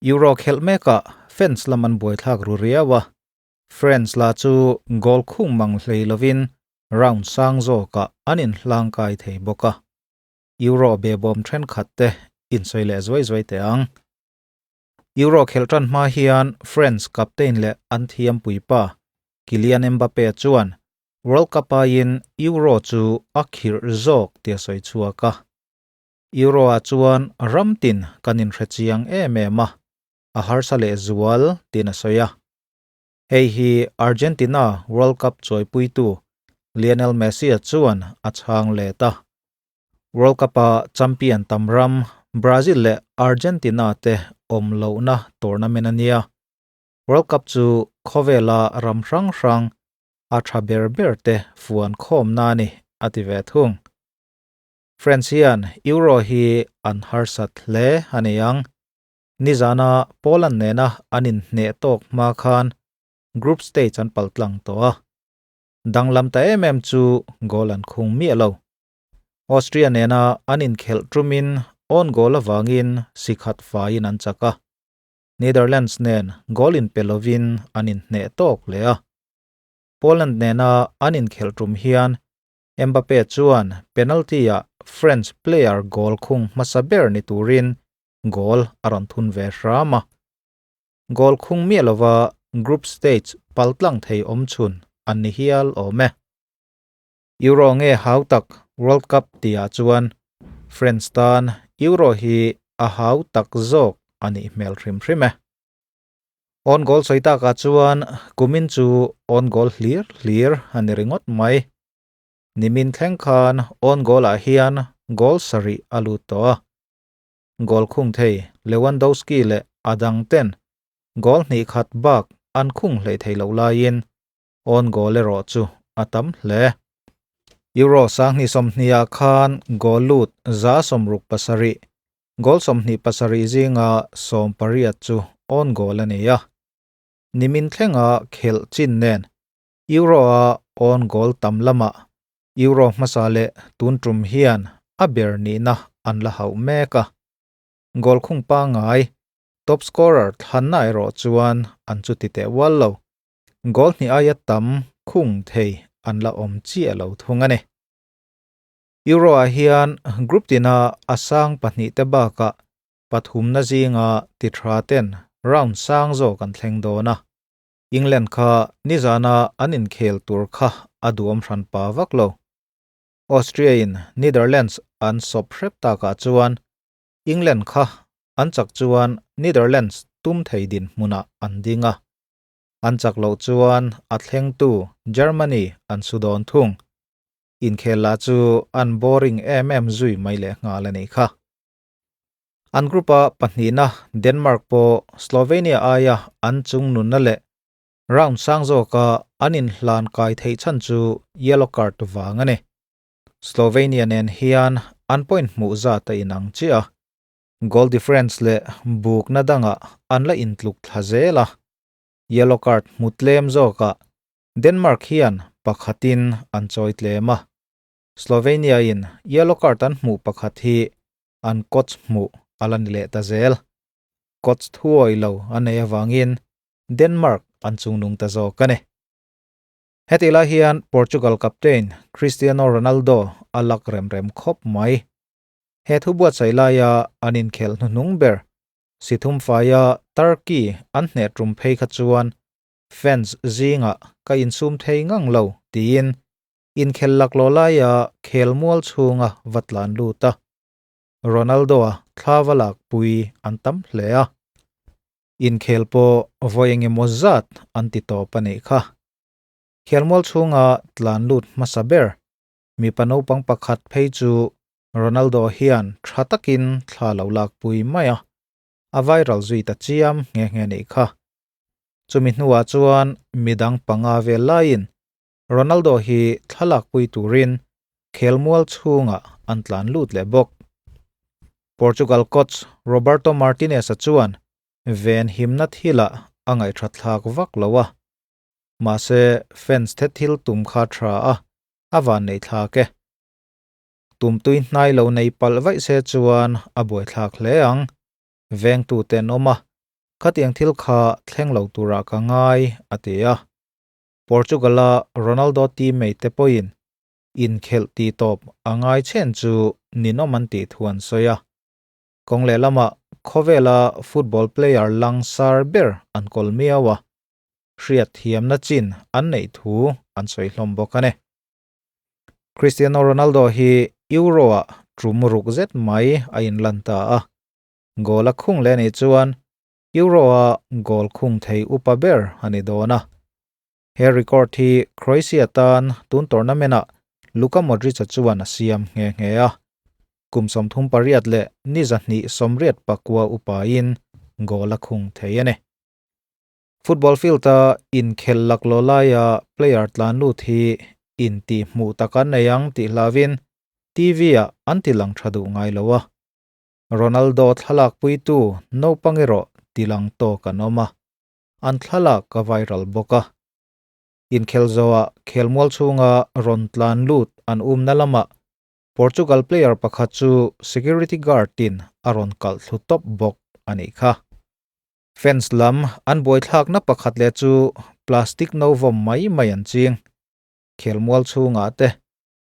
Euro khelh mekah fans lam an buaithlak ru riau a, France lah chu goal khung mang hlei lovin round sang zawkah an inhlangkai thei bawk a. Euro behbawm thenkhat te insawi leh zuai zuai teh ang. Euro khelh tan hma hian France captain leh an thiampuipa Kylian Mbappe chuan World Cup aiin Euro chu a khirh zawk tia sawi chhuak a. Euro ah chuan ram tin kan inhre chiang em em a, a harsa leh zual tiin a sawi a. Hei hi Argentina World Cup chawipuitu Lionel Messi-a chuan a chhang let a. World Cup-a champion tam ram Brazil leh Argentina te awm lohna tournament a nia. World Cup chu khawvela ram hrang hrang a tha ber ber te fuan khawmna a ni, a ti ve thung. France hian Euro hi an harsat hle a ni ang. Nizana Poland nena an inhneh tawk hma khan group stage an paltlang tawh a. Danglam ta em em chu goal an khung miah lo. Austria nena an inkhelh tumin own goal avangin si khat faiin an chak a. Netherlands nen goal inpe lovin an inhneh tawk leh a. Poland nena an inkhelh tum hian Mbappe chuan penalty-ah French player goal khung hmasa ber ni turin goal a rawn thun ve hram a. Goal khung miah lova group stage paltlang thei awm chhun an ni hial awm e. Euro nge hau tak World Cup tihah chuan French tan Euro hi a hau tak zawk a nih hmel hrim hrim e. On goal sawi takah chuan kumin chu on goal hlir hlir a ni ringawt mai. Nimin thleng khan on goal ah hian goal sarih a lut tawh a. Goal khung thei Lewandowski leh a dang ten goal hnih khat bak an khung hleih theih loh laiin on goal erawh chu a tam hle. Euro 2020 ah khan goal lut 167, goal 27 zinga 18 chu on goal a ni a. Nimin thlenga khelh chin nen Euro-a own goal tam lamah Euro hmasa leh tun tum hian a ber nihna an la hauh mek a. Goal khung pangngai, top scorer thlanna erawh chuan an chu ti teh ual lo. Goal hnih aia tam khung thei an la awm chiah lo thung a ni. Euro-ah hian group tina a sang pahnihte bakah pathumna zinga ti tha ten round sang zawk an thleng dawn a. England kha nizana an inkhel tur kha a duhawm hran pa vak lo. Austria in Netherlands an sawp hrep takah chuan England kha an chak chuan Netherlands tum thei dinhmunah an ding a. An chak loh chuan a thlengtu Germany an su dawn thung. Inkhel lah chu an boring em em zui mai lehnghal a nih kha. An group-a pahnihna Denmark pawh Slovenia aia an chungnunna leh round sang zawka an inhlan kai theih chhan chu yellow card vang a ni. Slovenia nen hian an point hmuh zat a inang chiah a, goal difference leh bukna dangah an la intluk thla zel a. Yellow card hmu tlem zawkah Denmark hian pakhatin an chawi tlem a, Slovenia-in yellow card an hmuh pakhat hi an coach hmuh a la ni leh ta zel. Coach thuawi lo a nei avangin Denmark an chungnung ta zawk a ni. Hetih lai hian Portugal captain Cristiano Ronaldo a lak rem rem khawp mai. He thu buatsaih laia an inkhelh hnuhnung ber Sithum faia Turkey an hneh tum phei kha chuan fans zingah ka insum thei ngang lo tiin Inkhel laklawh laia khelmual chhunga va tlan lut a, Ronaldo-a thla va lakpui an tam hle a. Inkhel pawh vawi engemaw zat an ti tawp a nih kha. Khelmual chhunga tlan lut hmasa ber mipa naupang pakhat phei chu Ronaldo hian tha takin thla lo lakpui mai a, a viral zui ta chiam nghe nghe nih kha. Chumi hnuah chuan midang panga vel laiin Ronaldo hi thlalakpui turin khelmual chhungah an tlan lut leh bawk. Portugal coach Roberto Martinez-a chuan ven himna thilah a ngaihthatthlak vak lo a, mahse fans te thil tum kha tha a, a vanneih thlak e. Tumtui hnai lo nei palh vaih se chuan a buaithlak hle ang. Vengtute an awm a. Khatiang thil kha thleng lo turah ka ngai, a ti a. Portugal-a Ronaldo teammate te pawhin inkhelh tihtawp a ngai chen chu ninawm an tih thu an sawi a. Kawng lehlamah khawvela football player langsar ber an kawl miau a, hriatthiamna chin an neih thu an sawi hlawm bawk a ni. Cristiano Ronaldo hi Euro-ah tum ruk zet mai a inlan ta a, goal a khung leh anih chuan Euro-a goal khung thei upa ber a ni dawn a. He record hi Croatia tan tun tournament-ah Luka Modric-a chuan a siam nghe nghe a, kum 38 leh ni 289 upain goal a khung thei a ni. Football field-a inkhel laklawh laia player tlan lut hi intih hmuh tak an nei ang tih hlauvin TV-ah an ti lang tha duh ngai lo a. Ronaldo thlalak puitu naupang erawh ti lang tawk an awm a, an thlalak a viral bawk a. Inkhel zawhah khelmual chhunga rawn tlan lut an umna lamah Portugal player pakhat chu security guard-in a rawn kalh thlu tawp bawk a nih kha. Fans lam an buaithlakna pakhat leh chu plastic no vawm mai mai an ching. Khelmual chhungah te,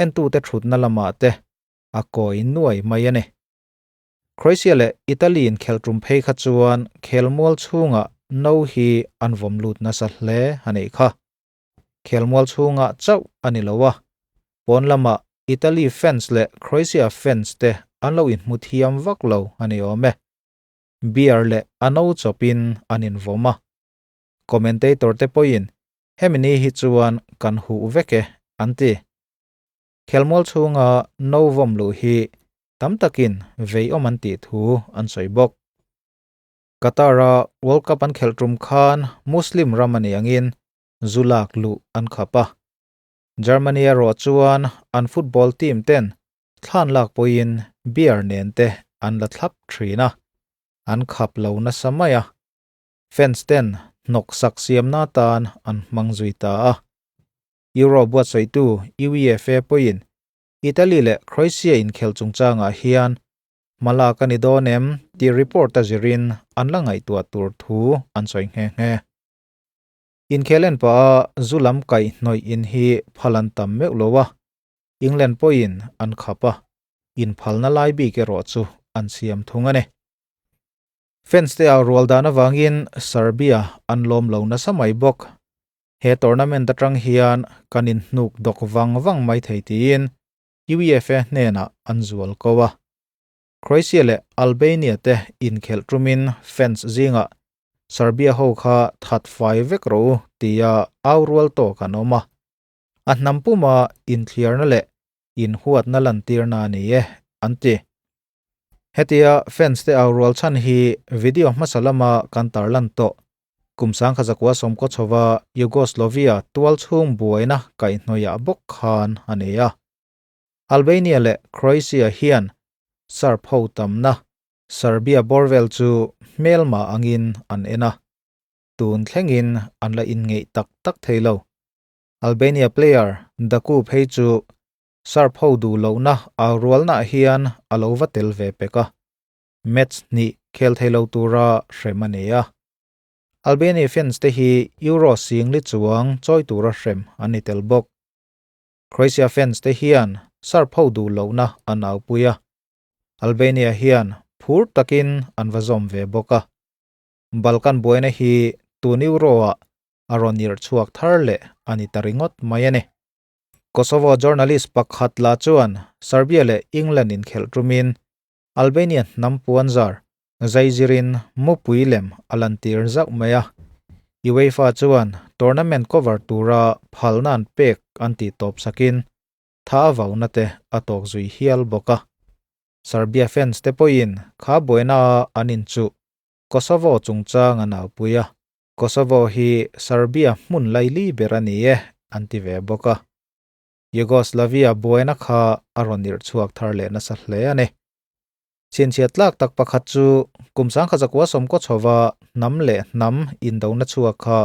entute thutna lamah te a kawi nuai mai a ni. Croatia leh Italy inkhelh tum phei kha chuan khelmual chhungah no hi an vawm lut nasa hle a nih kha. Khelmual chhungah chauh a ni lo a, pawn lamah Italy fans leh Croatia fans te an lo inhmu thiam vak lo a ni awm e. Beer leh a no chawpin an invawm a. Commentator te pawhin hemi ni hi chuan kan huh vek e an ti. Khelmual chhunga no vawm luh hi tam takin veiawm an tih thu an sawi bawk. Qatar-a World Cup an khelh tum khan Muslim ram a nih angin zu lak luh an khap a. Germany erawh chuan an football team ten Thlan lak pawhin beer nen te an la thlap thin a, an khap lo nasa mai a. Fans ten hnawk sak siamna atan an hmang zui ta a. Euro buatsaihtu UEFA pawhin Italy leh Croatia inkhel chungchangah hian hmalak a ni dawn em tih report a zirin an la ngaihtuah tur thu an sawi nghe nghe. Inkhel en pah a zu lam kaih hnawih in hi phal an tam meuh lo a, England pawhin an khap a, inphalna lai bik erawh chu an siam thung a ni. Fans te au rual dan avangin Serbia an lawm lo nasa mai bawk. He tournament atang hian kan inhnuk dawk vang vang mai thei tiin UEFA hnenah an zual ko a. Croatia leh Albania te inkhelh tumin fans zingah Serbia ho kha that fai vek rawh u tia au rual tawk an awm a. A hnam puma inthliarna leh inhuatna lantirna a ni e, an ti. Hetia fans te au rual chhan hi video hmasa lama kan tarlan tawh. Kum sangkhazakua sawmkaw chhova Yugoslavia tual chhung buaina kaihhnawihah bawk khan a ni a. Albania leh Croatia hian Serb ho tamna Serbia bawr vel chu hmelma angin an en a. Tun thlengin an la inngeih tak tak thei lo. Albania player Daku phei chu Serb ho duh lohna au rualnaah hian a lo va tel ve pek a, match hnih khel thei lo tura hrem a ni a. Albania fans te hi Euro singli chuang chawi tura hrem an ni tel bawk. Croatia fans te hian Serb ho duh lohna an aupui a, Albania hian phur takin an va zawm ve bawk a. Balkan buaina hi tun Euro-ah a rawn irh chhuak thar leh a ni ta ringawt mai a ni. Kosovo journalist pakhat lah chuan Serbia leh England inkhelh tumin Albania hnam puanzar zaizirin mupui lem a lantir zauh mai a. UEFA chuan tournament cover tura phalna an pek an tih tawp sakin tha a vauna te a tawk zui hial bawk a. Serbia fans te pawhin kha buaina a an inchuh Kosovo chungchang an aupui a, Kosovo hi Serbia hmun laili ber a ni e an ti ve bawk a. Yugoslavia buaina kha a rawn irh chhuak thar leh nasa hle a ni. Chhinchhiat tlak tak pakhat chu kum sangkhazakua sawmkaw chhova hnam leh hnam indona chhuak kha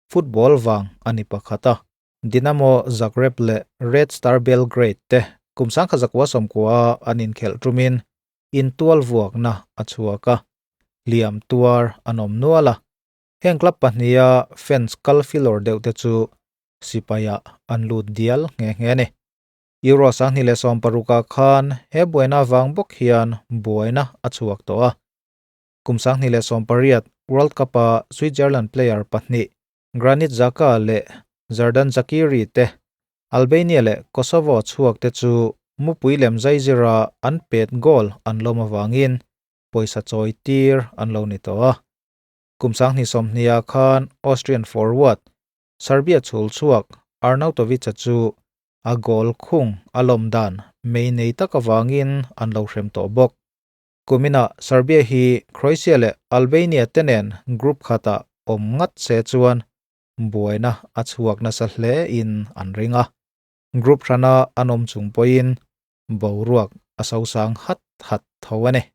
football vang a ni pakhat a. Dinamo Zagreb leh Red Star Belgrade te kum sangkhazakua sawmkua an inkhelh tumin intual vuakna a chhuak a. hliam tuar an awm nual a. Heng club pahniha fans kal filawr deuh te chu sipaiah an lut dial nghe nghe a ni. Euro 2016 ah khan he buaina avang bawk hian buaina a chhuak tawh a. Kum 2018 World Cup-a Switzerland player pahnih Granit Xhaka leh Xherdan Shaqiri te Albania leh Kosovo chhuak te chu mupui lem zaizira an pet goal an lawm avangin pawisa chawi tir an lo ni tawh a. Kum 2020 ah khan Austrian forward Serbia chhul chhuak Arnautovic-a chu a goal khung a lawm dan mei nei tak avangin an lo hrem tawh bawk. Kuminah Serbia hi Croatia leh Albania te nen group khatah awm ngat se chuan buaina a chhuak nasa hle in an ring a. Group hrana an awm chung pawhin boruak a sosang hat hat tho a ni.